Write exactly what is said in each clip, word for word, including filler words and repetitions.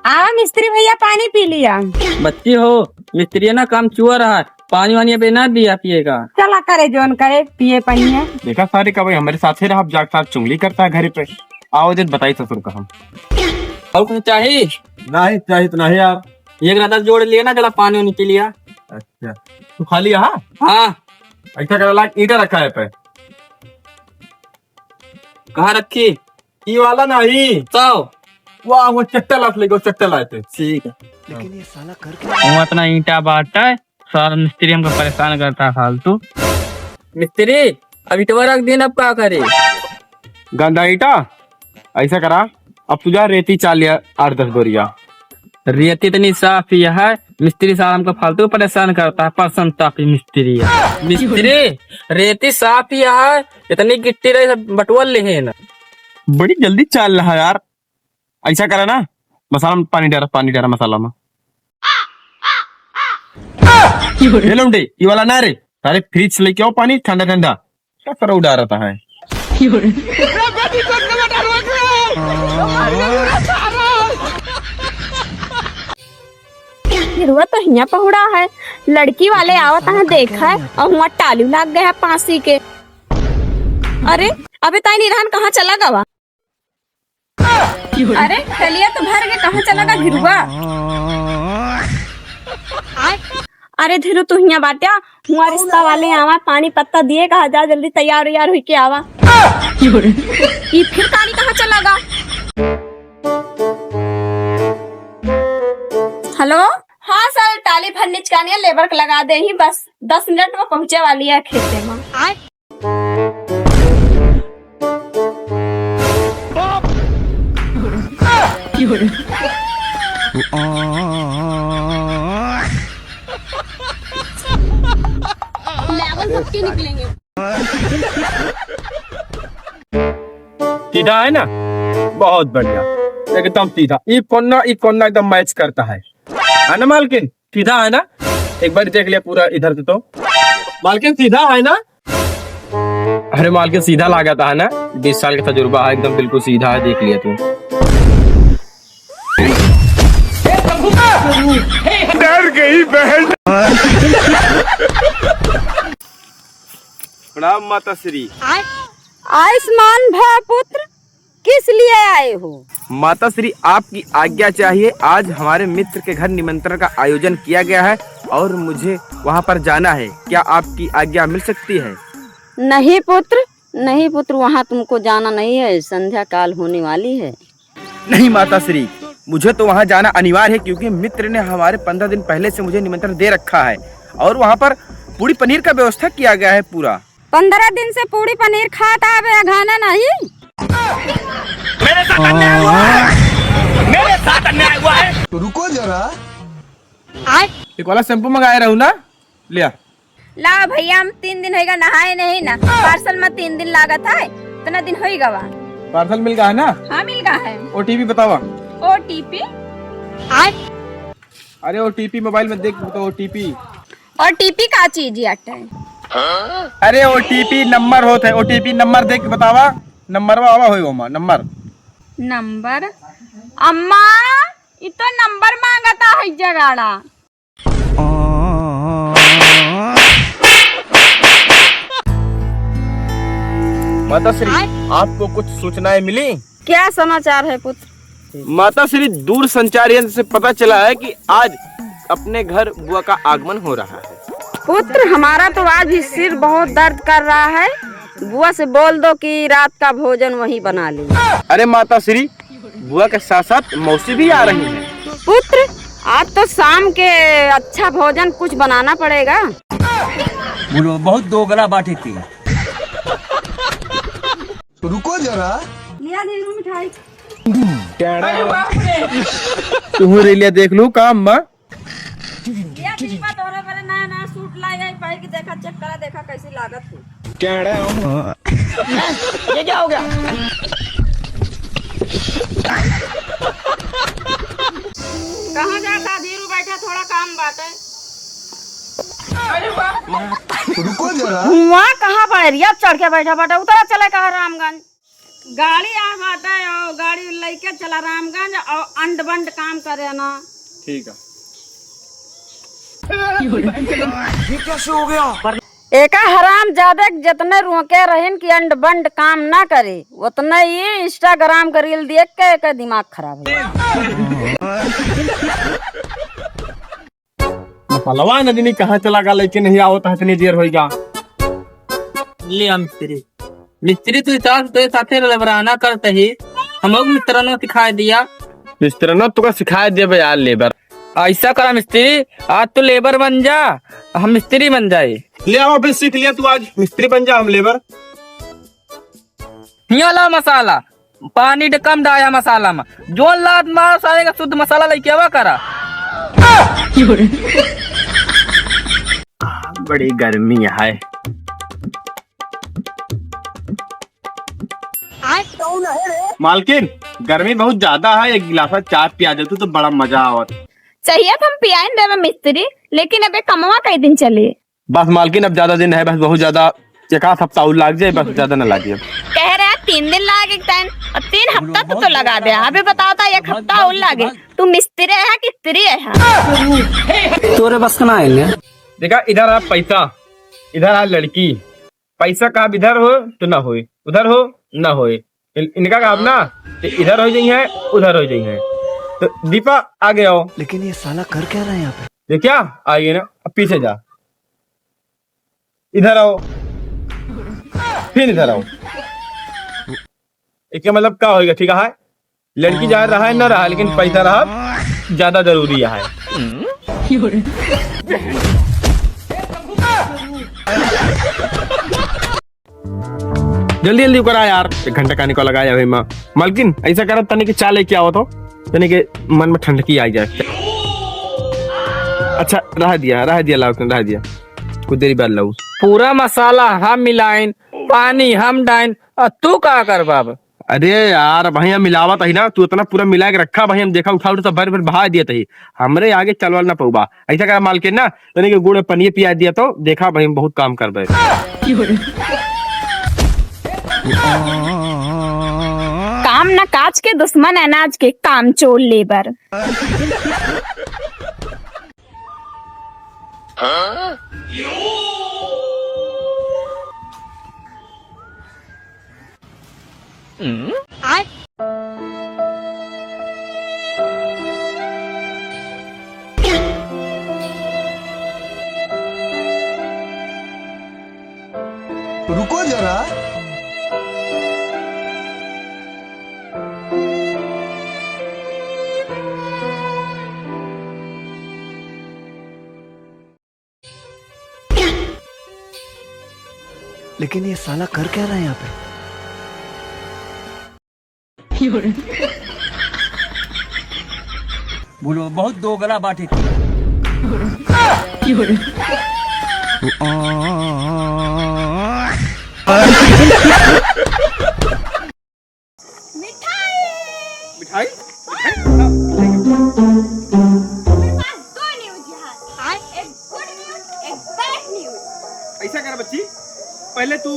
आवा मिस्त्री भैया, पानी पी लिया। बच्ची हो, मिस्त्री ना काम चुआ रहा है, पानी वानी अबे ना दिया पिएगा। चला करे जौन करे, पिए पनिया। देखा सारे का भाई हमरे साथे रहा, अब जाके साथ चुगली करता है घरे पे। आओ जब बताई ससुर का हम। और कुछ चाही? नहीं, चाही तो नहीं यार। एक रात जोड़ लिया ना, जरा पानी वानी पी लिया। अच्छा, तू खा लिया? हाँ। हाँ। ऐसा करा, लाग ईंटा रखा है पे। कहाँ रखी? ई वाला नहीं। तो? वाह, वो चट्टा लात लेगो, चट्टा लाते। ठीक है। लेकिन ये साला कर क्या? वो इतना ईंटा बांटता है, सारा मिस्त्री हमको परेशान करता है फालतू। मिस्त्री, अब ईंटवा रख दीन, अब का करे? गंदा ईंटा, ऐसा करा, अब तू जा रेती चाल लिया आठ दस बोरिया। रेती इतनी साफ ही है, मिस्त्री साहब हमको फालतू परेशान करता है, परसन टापी मिस्त्री है। मिस्त्री, रेती साफ ही है, इतनी गिट्टी रही सब बटुअल लेहे ना। बड़ी जल्दी चाल रहा यार, ऐसा करा ना, मसाला में पानी डारा, पानी डारा मसाला में। ये लौंडे, ये वाला ना रे, सारे फ्रिज से लेके आओ पानी ठंडा ठंडा। क्या करो उड़ा रहता है? हिरुआ तो हियाँ पहुड़ा है, लड़की वाले आवत हैं देखा है और हुआँ टाली लाग गया है पासी के। अरे, अबे ताई निरहन कहाँ चला गवा? अरे, कलिया तो भर के कहाँ चला गा घिरुआ? अरे धीरू, तू हियाँ बाट्या, हुआँ रिश्ता वाले आवा, पानी पत्ता दिए कहा, जा जल्दी तैयार उयार होइके आवा। ई फिर तानी कहाँ चला गा? हेलो, हाँ सर, टाली भर निचकानिया लेबर के लगा दे ही, बस दस मिनट में पहुँचे वाली है खेते में। लेवल सबके निकलेंगे। सीधा है ना, बहुत बढ़िया, एकदम सीधा। ई कोन्ना, ई कोन्ना एकदम मैच करता है, है ना मालकिन? सीधा है ना, एक बार देख लिया पूरा इधर से तो। मालकिन सीधा है ना? अरे मालकिन सीधा लागत है ना, बीस साल का तजुर्बा है, एकदम बिल्कुल सीधा है, देख लिया तू। डर गई बहन। प्रणाम माता श्री। आयुष्मान भव पुत्र, किस लिए आए हो? माता श्री, आपकी आज्ञा चाहिए। आज हमारे मित्र के घर निमंत्रण का आयोजन किया गया है और मुझे वहाँ पर जाना है। क्या आपकी आज्ञा मिल सकती है? नहीं पुत्र, नहीं पुत्र, वहाँ तुमको जाना नहीं है, संध्या काल होने वाली है। नहीं माता श्री, मुझे तो वहाँ जाना अनिवार्य है, क्योंकि मित्र ने हमारे पंद्रह दिन पहले से मुझे निमंत्रण दे रखा है और वहाँ पर पूड़ी पनीर का व्यवस्था किया गया है पूरा। पंद्रह दिन से पूड़ी पनीर खात आवे, अघाना नहीं। मेरे साथ अन्याय हुआ है, मेरे साथ अन्याय हुआ है। तो रुको जरा। एक वाला शैम्पू मंगाए रहू ना, लिया। ला भैया, हम तीन दिन होइगा नहाए नहीं ना, पार्सल में तीन दिन लागत है, इतना दिन होइगा वा। पार्सल मिल गया है ना? हाँ, मिल गया है। ओटीपी बतावा। ओटीपी? अरे ओटीपी मोबाइल में देख के बताओ, ओटीपी। ओटीपी का चीज याटे? अरे ओटीपी नंबर होत है, ओटीपी नंबर देख के बतावा, नंबरवा आवा होई ओमा, नंबर। नंबर? अम्मा, इ तो नंबर मांगता है जगाड़ा। माता श्री, आय? आपको कुछ सूचनाएं मिली? क्या समाचार है पुत्र? माता श्री, दूर संचार यंत्र से पता चला है कि आज अपने घर बुआ का आगमन हो रहा है। पुत्र, हमारा तो आज ही सिर बहुत दर्द कर रहा है। बुआ से बोल दो कि रात का भोजन वहीं बना ले। अरे माता श्री, बुआ के साथ साथ मौसी भी आ रही हैं। पुत्र, आज तो शाम के अच्छा भोजन कुछ बनाना पड़ेगा। बोलो, बहुत दोगला बाटे के। रुको जरा। लिया दे मिठाई। तुहू रेलिया देख लू का अम्मा? ये ठीक बा, तोहरे बरे नया नया सूट लाई आई, पहिर के देखा, चेक करा, देखा कैसी लागत है। ये क्या हो गया? कहाँ जाता धीरू, बैठा, थोड़ा काम बाटे। रुको जरा। हुआ कहाँ पर एरिया चढ़ के बैठा बाटे, उतरा चले कहा रामगंज। गाड़ी आ बाटे, और गाड़ी लइके चला रामगंज, और अंड बंड काम करे ना। ठीक है। ये कैसे हो गया? एका हरामजादे के जितने रोके रहिन कि अंड बंड काम ना करे, उतने ही Instagram के reel देख के एका दिमाग खराब है। मसलवा नदिनी कहाँ चला गा, लेकिन नहीं आवत है, इतनी देर होइगा। ले आ मिस्त्री। मिस्त्री तू इतना तो साथे लेबराना करते ही, हम लोग मिस्त्रनो सिखाए दिया। मिस्त्रनो तुका सिखाए देबे यार लेबर। ऐसा करा मिस्त्री, आज तू लेबर बन जा, हम मिस्त्री बन जाए। ले आओ, फिर सीख लिया तू, आज मिस्त्री बन जा, हम लेबर। हियाँ ला मसाला, पानी ड-, कम डाया मसाला में। जोन लात मार सारे का शुद्ध मसाला लइके आवा करा। बड़ी गर्मी है। मालकिन, गर्मी बहुत ज्यादा है, एक गिलासा चाय पिया दे तू तो बड़ा मजा आवत। चाहिए तो हम पियाइन देबे मिस्त्री, लेकिन अबे कमवा कई दिन चली। बस मालकिन, अब ज्यादा दिन है, बस बहुत ज्यादा, एक आध हफ्ता और लाग जाए, बस ज्यादा ना लागे। कह रहे हैं तीन दिन लागे टाइम, अब तीन हफ्ता तो, तो लगा दे। अभी बताओ तो एक हफ्ता और लागे, तू मिस्त्री है कि स्त्री है? तोरे बस का ना है। देखा, इधर आ पैसा, इधर आ लड़की, पैसा का इधर हो तो ना होए, उधर हो ना होए। इन-, इनका काम ना, तो इधर हो जाई है, उधर हो जाई है। तो दीपा आगे आओ। लेकिन ये साला कर क्या रहा है यहाँ पे? ये क्या? आइए ना, अब पीछे जा, इधर आओ, फिर इधर आओ। इसका मतलब का होइगा, ठीक है? लड़की चाहे रहा है ना रहा, लेकिन पैसा रहा ज्यादा जरूरी है। जल्दी जल्दी करा यार, एक घंटा काने को लगाया भाई माँ। मालकिन, ऐसा करा तनी के चाय लेके आओ तो, तनी के मन में ठंडकी आ जाए। अच्छा, रह दिया, रह दिया, लाओ, रह दिया, कुछ देरी बाद लाओ। पूरा मसाला हम मिलाइन, पानी हम डाइन, और तू का कर बाब? अरे यार, अबहीं हम मिलावत ही ना, तू इतना पूरा मिला के रखा, अबहीं हम देखा, उठा उठा सब भर भर बहा दिया तही। हमरे आगे चलवल ना पउबा। ऐसा करा मालकिन ना, तनी के गुड़ में पनिये पिया दिया तो, देखा अबहीं हम बहुत काम करबे। काम ना काज के, दुश्मन अनाज के, कामचोर लेबर। रुको जरा। लेकिन ये साला कर क्या रहा है यहाँ पे? बोलो, बहुत दोगला बाटे। मिठाई। मिठाई? मिठाई? मेरे पास दो news यहाँ है। एक good news, एक bad news। ऐसा कर बच्ची, पहले तू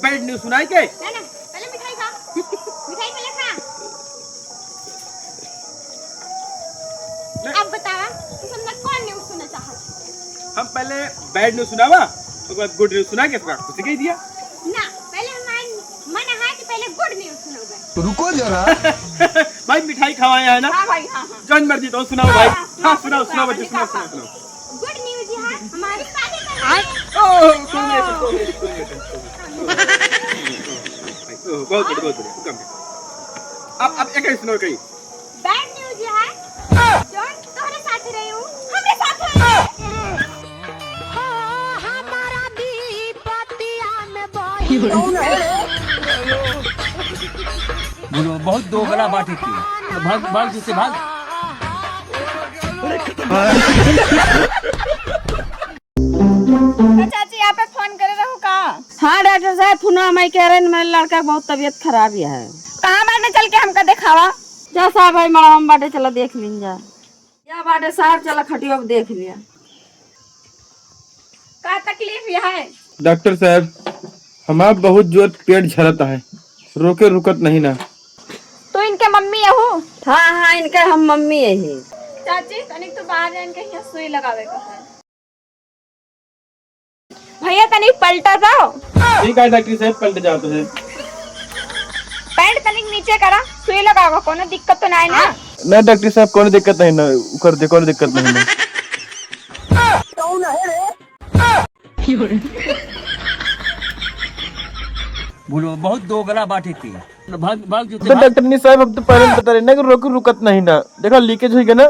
bad news सुनाई के? ना, ना, पहले मिठाई खा। मिठाई पहले खा। नहीं। अब बतावा, तू सबने कौन news सुनना चाहत? हम पहले bad news सुनावा, ओकर बाद good news सुना के तोका खुशी कह दिया। ना, पहले हमार मन है कि पहले good news सुनोगे। रुको जरा। भाई, मिठाई खवाए है ना? हाँ भाई, हाँ, हाँ। जौन मर्जी तो सुनाओ भाई। हाँ, हाँ, हाँ, सुनाओ, सुनाओ, सुनाओ, बच्चे, सुनाओ, सुनाओ, सुनाओ। Good news है, हमारी शादी कर दी। ओह, congratulations, congratulations, congratulations। ओह, बहुत बढ़िया, बहुत बढ़िया, एकदम। अब, अब एक ही सुनाओ कहीं। Bad news है, जौन तोहरे साथ रही हूँ, हमरे साथ रही। हो, हमारा विपतिया में बही। बोलो, बहुत दोगला बाटे की। भाग, भाग, जैसे भाग। तो चाची, आप फोन करे रहो का? हाँ डॉक्टर साहब, फोनवा मैं कह रहे हैं, मेरे लड़का के बहुत तबीयत खराब ही है। कहाँ बाटे, चल के हमका देखावा। जा साहब, भाई मड़वा में बाटे, चला देख लीन जा। या बाटे साहब, चला खटिया पे देख लिया। का तकलीफ है? डॉक्टर साहब, हमार बहुत जोर पेट झरत है। रोके रुकत नहीं ना। तू इनके मम्मी अहू? हाँ, हाँ, इनके हम मम्मी अही। चाची, तनिक तू बाहर जान के यहाँ सुई लगावे का है। भैया, तनिक पलटा जाओ। ठीक है डॉक्टर साहब, पलट जाते हैं। पैंट तनिक नीचे करा, सुई लगावा, कोनो दिक्कत तो नाय ना? ना डॉक्टर साहब, कोनो दिक्कत नहीं ना, उ कर दे, कोनो दिक्कत नहीं ना। बोलो, बहुत दोगला बाटे थी। भाग, भाग जो तो डॉक्टर नहीं साहब, हम तो पहले बता रहे ना कि रोक रुकत नहीं ना, देखा लीकेज हो गया ना।